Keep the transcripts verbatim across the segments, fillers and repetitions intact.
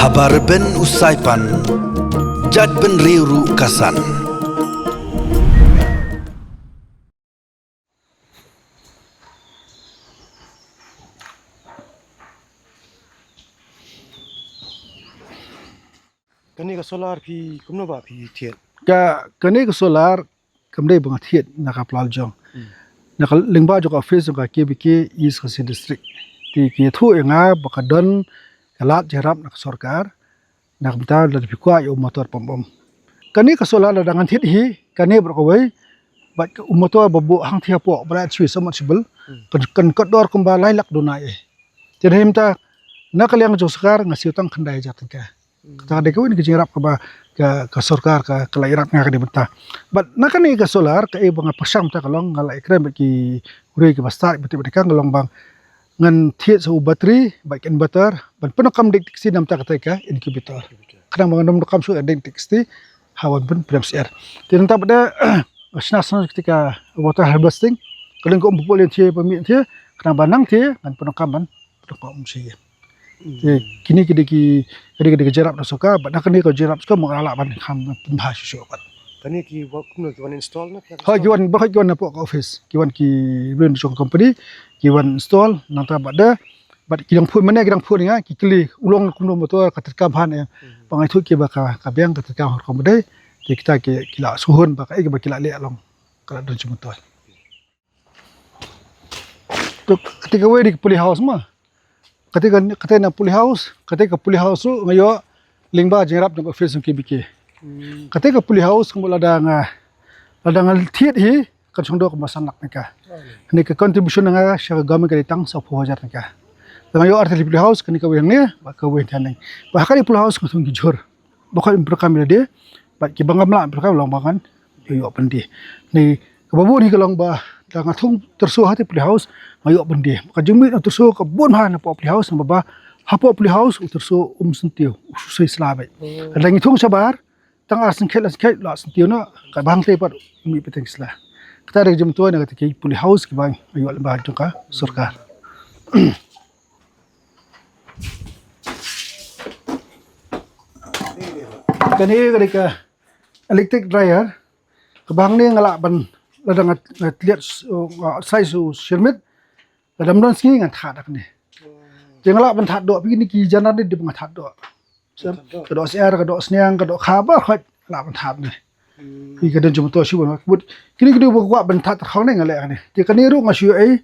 Haba rben u Saipan, jait bynriew ruh ka san. Kane ka solar phi kumno ba phi thied? Ka, kane ka solar kam dei ba nga thied na ka pla jong. Hmm. Na ka lyngba jong ka office jong ka K B K East Khasi District. Te ki ïathuh ïa nga ba ka don ka lad jingïarap na ka sorkar. Na ka bynta lada phi kwah ïa u motor pump. Kane ka solar lada ngan thied hi, kane baroh kawei, bad u motor ba buh hangtei hapoh, ba la shu submersible, hmm, kan, kan kordor kumba lai lak duna ïa. Te na mynta, na ka liang jong sorkar nga siew tang khyndai hajar tyngka. Hmm. Kata ka dei kawei na ka jingïarap kaba ka, ka sorkar ka, ka la ïarap nga kane mynta. Bad na kane ka solar, kaei ba nga pyrshang mynta ka long, nga la ïakren bad ki briew kiba stad, bad te bad ka nga long ba ngan thied sa u battery bad ka inverter ban pyndonkam ding teksti namar kata ka incubator. Khnang ba ngan ym donkam shuh ding teksti ha wan pynprem syiar. Te nangta bad nga shna sa kata ka water harvesting. Ka long ka um pynpul lynti ba mih lynti khnang ba nangta ngan pyndonkam ban pyndonkam um shi. Hmm. Te kine ki dei ki, kine ki dei ki jingïarap na sorkar bad na kane ka jingïarap sorkar ma nga lah ban kham pynbha shuh shuh bad. Kane ki wa-, kumno ki wan install na? Hooid, ki wan, ba hooid ki wan napoh ka office. Ki wan ki briew jong ka company, ki wan install, nangta bad da, bad ki dang phone, mynne ki dang phone ïa nga, ki kylli, u long kumno motor, ka treikam bha ne. Hmm. Ba nga ïathuh ki ba ka, ka biang, ka treikam ha rukom ba dei, te kita ki, ki la sngewhun ba kaei ba ki la leh long, ka la don jingmyntoi. To, kata kawei dei ka poly house ma. Kata ka, kata na poly house, kata ka poly house ruh nga ïoh lyngba jingïarap jong ka office jong K B K. Hmm. Kata ka poly house kumba lada nga, lada nga thied hi, kan shong doh kumba san lak tyngka. Oh. Hynrei ka contribution nga sha ka government ka dei tang sawphew hajar tyngka. Lada nga ïoh artylli poly house, kane kawei hangne, bad kawei hangne. Bad ha kane poly house nga thung ki jhur. Ba khot pyndonkam ïa lade, bad kiba ngam lah pyndonkam long ba ngan ïoh pyndie. Ni kaba bun hi ka long ba da nga thung tyrso ha te poly house nga ïoh pyndie. Ka jingmih na tyrso ka bun ha napoh poly house naba ba hapoh poly house u tyrso um syntiew u sui sla bad. Hmm. Ka da ngi thung shabar tang ar sngewkhet la sngewkhet la syntiew na ka bang te pat mih pateng sla. Kata da ka jingmyntoi na kata ki poly house kiba nga ïoh lyngba jong ka sorkar. Kane ka dei ka electric dryer. Kaba hangne nga lah ban lada nga, nga tliat, uh, size u shirmit. Lada ym don sngi ngan thad da kane. Te nga lah ban thad doh, phi kine ki janar ne dei ba nga thad doh. Ka doh syiar, ka doh sniang, ka doh kha ba khot lah ban thad ne. Hmm. Ki ka don jingmyntoi shuh ban bud. Kine ki dei ba kwah ban thad tyrkhong ne nga leh kane. Te kane ruh nga shu ïoh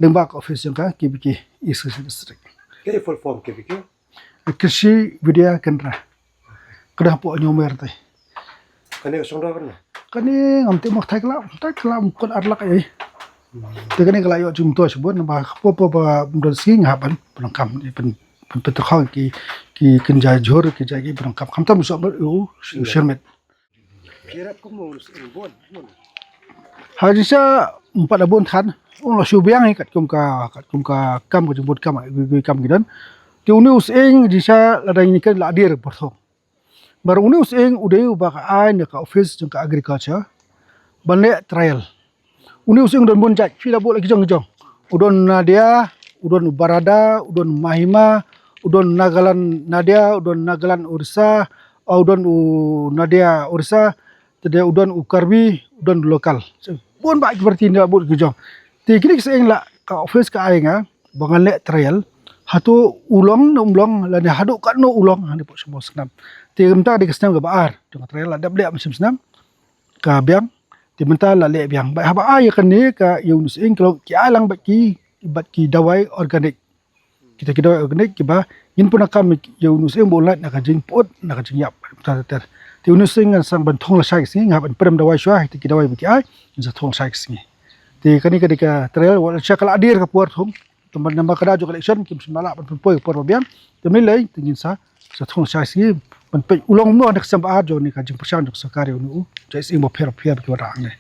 lyngba ka office jong ka K B K East Khasi District. Ka full form K B K? Krishi Vidya Kendra. Ka don hapoh New Mer te. Kane ka shong doh kane? Kane ngam tip ma, thai ka la, thai ka la mkut ar lak ei. Te kane ka la ïoh jingmyntoi shibun, ba hapoh, hapoh ba ym don sngi nga hap ban pyndonkam, pyn, pyn, pyndonkam ki, ki kynja jhur, ki ja ki pyndonkam. Khamtam u soh bad u, u shirmit. Ha jingshisha ym pat da bun than, ong la shu biang hi katkum ka, katkum ka kam ka jingbun kam, ki, ki kam ki don. Te une u sying jingshisha lada ngi kren la dier byrthong. Namar une u sying u dei uba ka ai na ka office jong ka agriculture ban leh trial. Une u sying u don bun jait, phi la buh la ki jong ki jong. U don Nadia, u don Barada, u don Mahima, u don Nagaland Nadia, u don Nagaland Orissa, u don u Nadia Orissa, te de u don u Karbi, u don local. So, bun bah ki variety ngi la buh ki jong. Te kine ki sying la ka office ka ai nga ba ngan leh trial. Hato u long ne um long lane haduh katno u long hangne hapoh Shynmo Snam. Te mynta ka dei ka snem kaba ar jong ka trial, la dep leh mynshem snem ka biang. Te mynta la leh biang. Bad haba ai ïa kane ka ïa une u sying ka long ki ai lang bad ki, bad ki dawai organic. Kita ki dawai organic kiba ngin pyndonkam ïa une u sying ba un lait na ka jingpyut na ka jingïap. Mynta ter. Te une u sying ngan sa ban thung lashai ka sngi, nga hap ban prem dawai shuwa, kita ki dawai ba ki ai ngin sa thung lashai ka sngi. Te kane ka dei ka trial, wat la sha ka la dier ka por thung. Te namar ka daw jong ka election kim shym la lah ban pynpoi ka por ba biang. Te mynlei te ngin sa, sa thung lashai sngi ban peit u long kumno ha ka snem ba ar jong kane ka jingpyrshang jong ka sorkar ïa une u jait sying bapher bapher ba ki wanrah hangne.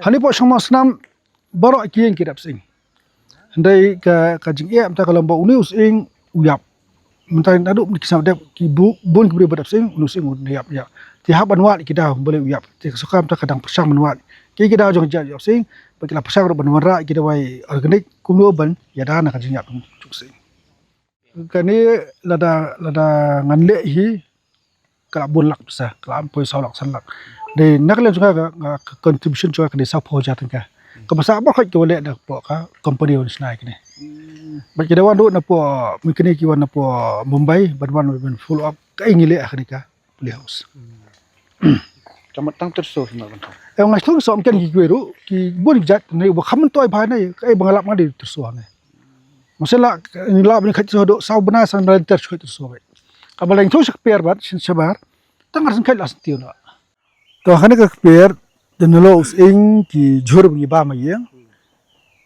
Hangne hapoh Shynmo Snam baroh ki ïing ki dap sying. Hynrei ka, ka jingeh mynta ka long ba une u sying u ïap. mynta naduh ki sngap dep ki bu-, bun ki briew ba dep sing, une u sing un ïap ïap. Te hap ban wad ki daw balei u ïap. Te ka sorkar mynta ka dang pyrshang ban wad. Ki ki daw jong jait ïap sing, ba ki la pyrshang ruh ban wanrah ki dawai organic kumno ban ïada na ka jingïap jong u sing. Kane lada, lada ngan leh hi, ka la bun lak pisa, ka la poi saw lak san lak. Dei na ka liang jong nga ka, ka contribution jong nga ka dei saw phew hajar tyngka. Kaba sah ba khot ki wa leh da poh ka company wan shna kine. Bad ki da wan ruh na poh, mih kine ki wan na poh Mumbai, ban wan ban follow up ka ei ngi leh ha kane ka playhouse. Tang tang tyrso hi ma ban tang. Eh, nga thung so ken ki kiwei ruh, ki bun ki jait ne, ba kham toi bha ne, ka ei ba nga lap nga dei tyrso ne. Masa la, la ban khat so do, saw bnai san bnai tyrso tyrso ba. Kaba leng thung sha kper bad, shin shabar, tang ar san khat la sentio na. To khane ka kper, da nalo us ing ki jhur ba ngi bam ïing.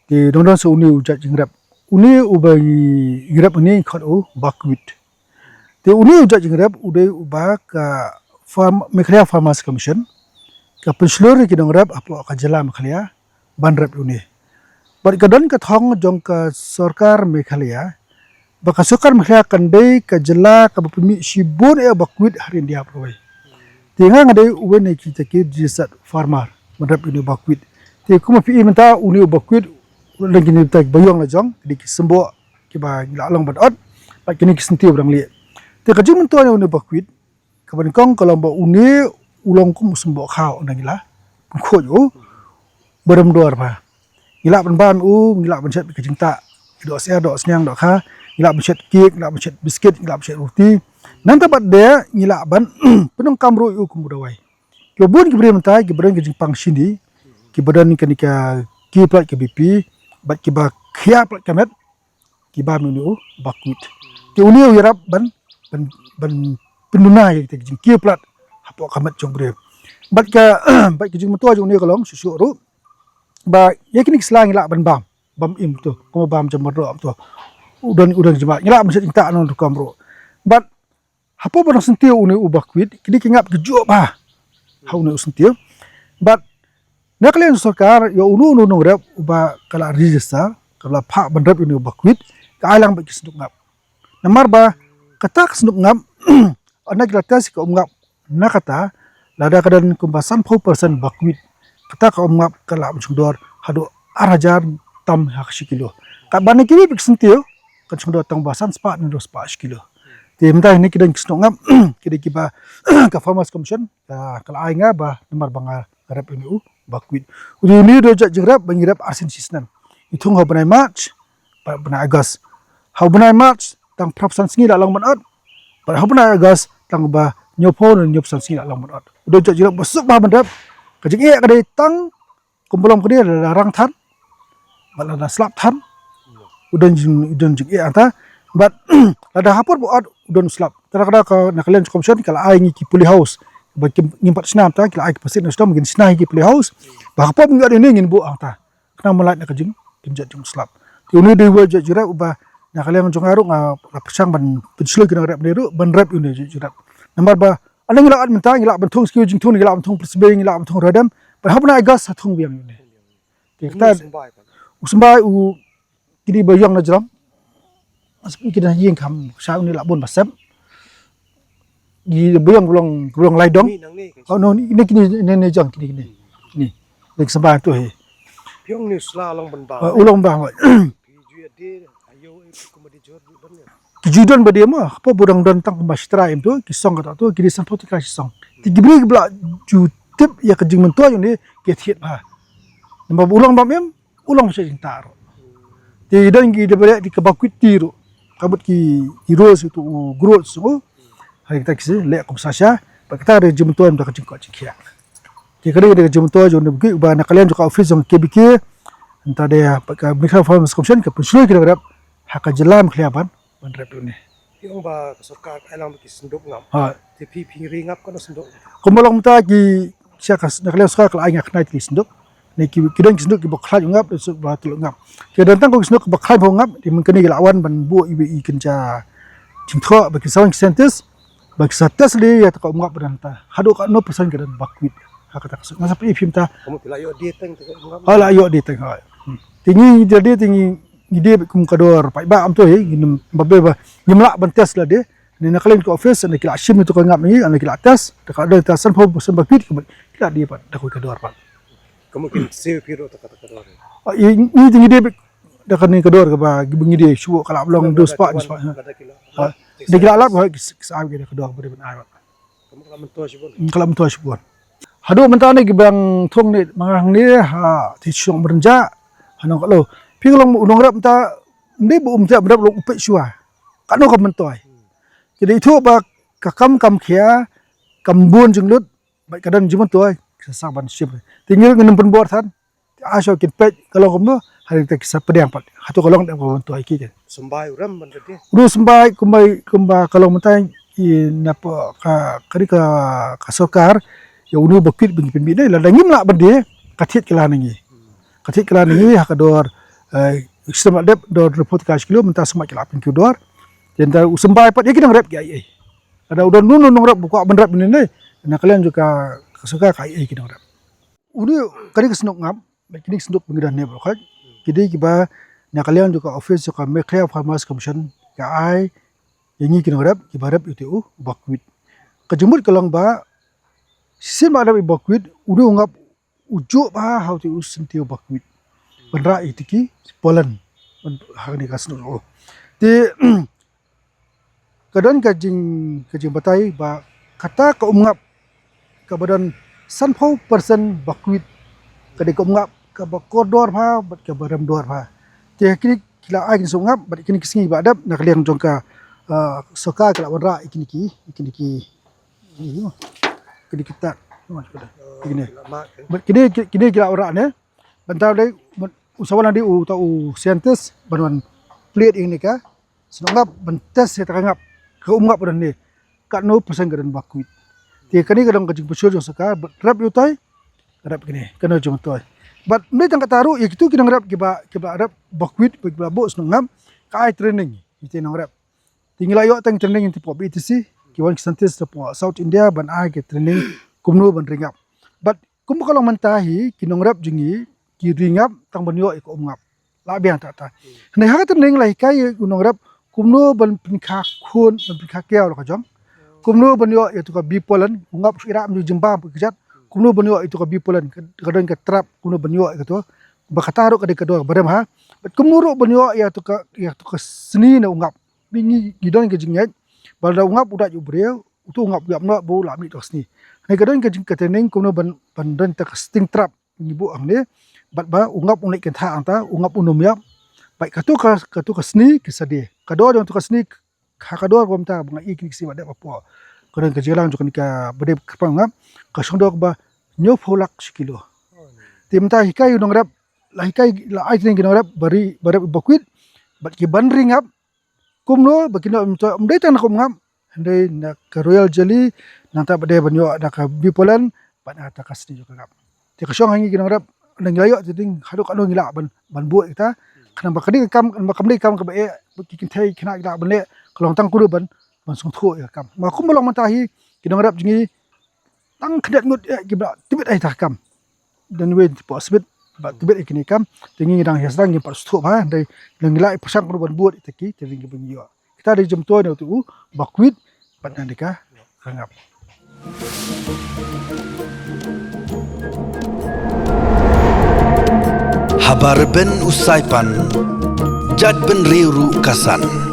Te dong dong sa une u jait jingrep. Une uba ngi rep une khot u buckwheat. Te une u jait jingrep u dei uba ka farm, Meghalaya Farmers Commission ka pynshlur ïa ki nongrep hapoh ka jylla Meghalaya ban rep une. Bad ka don ka thong jong ka sorkar Meghalaya ba ka sorkar Meghalaya kan dei ka jylla kaba pynmih shibun ïa buckwheat ha ri India baroh kawei. Te nga nga dei uwei na kita ki registered farmer ban rep ïa une u buckwheat. Te kumba phi i mynta une u buckwheat u don kine kita ki ba ïong la jong, kine ki symboh kiba ngi la long ban ot, bad kine ki syntiew ba dang lieh. Te ka jingmyntoi ïa une u buckwheat kaba nyngkong ka long ba une u long kum u symboh khaw, ynda ngi la pynkhuid u ba rem dor bha. Ngi lah ban bam u, ngi lah ban shet ka jingtah, doh syiar, doh sniang, doh kha, ngi lah ban shet kek, ngi lah ban shet biskit, ngi lah ban shet roti. Nangta bad de ngi lah ban pyndonkam ruh ïa u kum u dawai. Kiba bun ki briew mynta kiba don ka jingpang shini, kiba don kane ka, ki plot ka B P, bad kiba khia plot ka met, ki bam ïa une u buckwheat. Te une u ïarap ban, ban, ban pynduna ïa kita ki jingkiew palat hapoh ka met jong u briew. Bad ka, bad ka jingmyntoi jong une ka long shuh shuh ruh ba ïa kine ki sla ngi lah ban bam, bam im to, kumba bam jam mardor to. U don, u don jingmut, ngi lah ban shet jingtah noh rukom ruh. Bad hapoh ba dang syntiew une u buckwheat, kine ki ngap ki juh bha ha une u syntiew. Bad na ka liang sorkar, ïa uno uno u nongrep uba ka la register, ka la phah ban rep ïa une u buckwheat, ka ai lang bad ki synduk ngap. Namar ba kata ka synduk ngap, ynda ki la test ïa ka um ngap na kata, lada ka don kumba sanphew percent buckwheat, kata ka um ngap ka lah ban shong dor haduh ar hajar tam ha ka shi kilo. Katba na kiwei pat ki syntiew kan shong dor tang ba san spah ne dua spah shi kilo. Te mynta hangne ki don ki synduk ngap, ki dei kiba ka Farmers Commission ka, ka la ai nga ba namar ba nga rep ïa une u buckwheat. U dei une u dei u jait jingrep ba ngi rep arsien shisnem. Ngi thung ha u bnai March bad bnai August. Ha u bnai March tang phra phew san sngi la long ban ot, bad ha u bnai August tang ba hynñiew phew ne hynñiew phew san sngi la long ban ot. U dei u jait jingrep ba suk bha ban rep. Ka jingeh ka dei tang kumba long kane, lada rang than bad lada slap than, u don jing, u don jingeh hangta. Bad lada ha por ba ot u don slap. Te lada ka, na ka liang jong ka commission ka la ai ngi ki playhouse ba kim, ngim pat shna hangta, ki la ai ki pasit na sdom, ngin shna hi ki playhouse. Ba ha ka por ngin ot ïa une ngin buh hangta, khnang ban lait na ka jing, kynjat jong u slap. Te une u dei uwei u jait jingrep uba na ka liang jong nga ruh nga la pyrshang ban pynshlur ki nongrep ne ruh ban rep ïa une u jait jingrep. Namar ba ynda ngi la ot mynta, ngi lah ban thung sha kiwei jingthung, ngi lah ban thung Pyrshah Bay, ngi lah ban thung Radem, bad ha u bnai August sa thung biang ïa une. Te kata u symbai pat, u symbai u, kine ba ïong na jrong. Ki da ïing kham sha une la bun ba sep. Ki ba ïong ba long, ba long lai dong. Ni nang ni. Oh no, ni, ni kine, ni, ni jong kine, kine. Ni. Ni symbai to hi. Ïong ni sla long ban ba. Uh, u long ba. Pi ju ya de, ayo, eh, pi kuma di jor du don ya. Ki ju don ba de mo, hapoh ba dang don tang kumba shi trai em to, ki song kata to, ki dei sanphew tyngka shi song. Te ki briew kiba la ju tip ïa ka jingmyntoi jong une ki thied bha. Namar ba u long bam im, u long sha jingtah ruh. Te don ki da ba leh ki buckwheat tea ruh. Ka mut ki, ki roast ïa uto u growth shu. Ha kita ki shu leh kum sachet, bad kata ka dei jingmyntoi namar ka jingkoit jingkhiah. Te ka dei ka jingmyntoi jong une u buckwheat ba na ka liang jong ka office jong K B K. Nangta dei bad ka Meghalaya Farmers Commission ka pynshlur ïa ki nongrep ha ka jylla Meghalaya ban, ban rep ïa une. Ki ong ba ka sorkar ka ai lang bad ki synduk ngap. Ha. Te phi, phi ri ngap kano synduk? Kumba long mynta ki, sha ka, na ka liang sorkar ka la ai nga khyndai tylli synduk. Ne ki, ki don ki synduk kiba khlaiñ u ngap, synduk ba tylli u ngap. Ki don tang ki synduk kiba khlaiñ bha u ngap, te mynta kane ki la wan ban buh iwei i kynja jingthoh ba ki sa wan ki scientist, ba ki sa test leh ïa kata ka um ngap ba don hangta. Haduh katno percent ka don buckwheat ha kata ka synduk. Nga sa pyni ïa phi mynta. Ka mut phi la ïoh die teng te ka um ngap. Ha, la ïoh die teng, ha. Hmm. Te ngi, die, die, te ngi Ngi die bad kum ka dor paidbah, ym to hi, ngim, ba be ba ngim lah ban test la die. Ni na ka liang ka office, na ki la shim ïa tu ka ngap ni, na ki la test, da ka dor test san phew percent ba kwit, ki la die pat da kawei ka dor pat. Ka mut kin siew phi ruh ta ka, ta ka dor. Ah, i, ngi, ngi die bad da kane ka dor kaba ngi die shu ka la long dos pat, dos pat. Da ki la lap, ki sa, ki da ka dor ba dei ban ai pat. Ka la myntoi shibun. Haduh mynta ne ki bang thung ne, ma nga hangne ha, ti shong Mrynjah, ha nong ka lo. Phi ka long u nongrep mynta, ne ba um te mynrep long u peit shuwa. Ka nong ka myntoi. Ki dei thu ba ka kam kam khia, kam bun jinglut, ba ka don jingmyntoi, ka sa ban shim. Ti ngi ngin pynbor than. Ai shuwa kin peit ka long kumno, ha ri te ki sa pdiang pat. Hato ka long da ka myntoi ki te. Symbai u rem ban te. Ru symbai kumba, kumba ka long mynta i na pdeng ka, ka ri ka, ka sorkar, ïa une ba kwit ba ngi pynbit ne, lada ngim lah ban die, ka thied kylla na ngi. Ka thied kylla na ngi, ha ka dor, eh, system la dep, dor hynriew phew tyngka shi kilo, mynta smat ki la pynkiew dor. Te nda u symbai pat, ïa ki nongrep ki ai ei. Lada u don uno u nongrep, ba kwah ban rep ne ne, na ka liang jong ka, ka sorkar ka ai ei ki nongrep. Une, ka dei ka shynduk ngap, bad kine ki shynduk ba ngi don ne ba khot. Ki dei kiba, na ka liang jong ka office jong ka Meghalaya Farmers Commission, ka ai, ïa ngi ki nongrep, kiba rep ïa u te u, u ba kwit. Ka jingmut ka long ba, shisien ba rep ïa u ba kwit, une u ngap, u juh bha ha u te u syntiew ba kwit. Ban rah ïa ki pollen, ban ha kane ka shynduk. Te, ka don ka jing, ka jingbatai ba kata ka um ngap kaba don san phew percent ba kwit. Ka dei ka um ngap kaba kordor bha, bad kaba remdor bha. Te kine ki la ai kine ki um ngap, bad kine ki sngi ba dep, na ka liang jong ka, ah, sorkar ka la wanrah ïa kine ki, ïa kine ki, ïa kine ki tak. Kine. Bad kine, kine ki la wanrah ne. Bad ta dei, bad u sa wan dei u ta u scientist, ban wan plie ïa kine ka. Shynduk ngap, ban test ïa ta ka ngap, ka um ngap ba don ne. Katno percent ka don ba kwit. Te kane ka don ka jingpynshoi jong sorkar, bad rep ïa u tai, rep kine, kane jingmyntoi. Bad ym dei tang kata ruh, ïa kitu ki nongrep kiba, kiba rep ba kwit, kiba buh shynduk ngap, ka ai training, ïa ki nongrep. Te ngi la ïoh tang training ïa ki hapoh B T C, ki wan ki scientist hapoh South India, ban ai ki training, kumno ban ri ngap. Bad kumba ka long mynta hi, ki nongrep jong ngi, ki ri ngap, tang ban ïoh ïa ka um ngap. La biang ta ta. Hynrei ha ka training la hikai ïa u nongrep, kumno ban pynkha khun, ban pynkha kiaw la ka jong. Kumno ban ïoh ïa tu ka bee pollen, u ngap shu ïarap ïa u jingbam ka jat. Kumno ban ïoh ïa tu ka bee pollen, ka, ka don ka trap, kumno ban ïoh ïa ka tu. Ba kata ruh ka dei ka dor ba rem ha. Bad kumno ruh ban ïoh ïa tu ka, ïa tu ka sni na u ngap. Ba ngi, ngi don ka jingngeit. Ba lada u ngap u dait u briew, utu u ngap u ïap noh ba u la mih tu ka sni. Hynrei ka don ka jing ka training kumno ban, ban don ta ka sting trap. Ngi buh hangne, bad ba u ngap un leit kynthah hangta, u ngap un ym ïap. Bad katu ka, katu ka sni, ki sa die. Ka dor jong katu ka sni, ha ka dor ba mynta, ba nga ïohi kine ki sngi ba dep hapoh. Ka don ka jingïalang jong kane ka ba dei kyrpang ngap, ka shong dor kaba hynñiew phew lak shi kilo. Te mynta hikai u nongrep, la hikai, la ai training ki nongrep, ba ri, ba rep ba kwit, bad ki ban ri ngap, kumno, ba kin ym to, ym dei tang na ka um ngap, hynrei na ka royal jelly, nangta ba dei ban ïoh na ka bee pollen, bad na ta ka sni jong ka ngap. Te ka shong ha ngi ki nongrep, nang ïa ïoh te ding, haduh katno ngi lah ban, ban buh ïa kita, khnang ba ka dei ka kam, ba kam dei ka kam kaba eh, ba ki kynthei khynnah ki lah ban leh, ka long tang kumno ban, ban sngewthuh ïa ka kam. Ma kumba long mynta hi, ki nongrep jong ngi, tang khyndiat ngut eh, kiba tbit ai ta ka kam. Don wei hapoh Smit, ba tbit ïa kine ki kam, te ngi dang ïa sdang ngi pat sngewthuh bha, dei nang ïa la ïa pyrshang kumno ban bud ïa ki, te ngi ban ïoh. Kita dei jingmyntoi na utu u ba kwit, bad na dei ka ngap. Haba rben u Saipan, jait bynriew ruh ka san.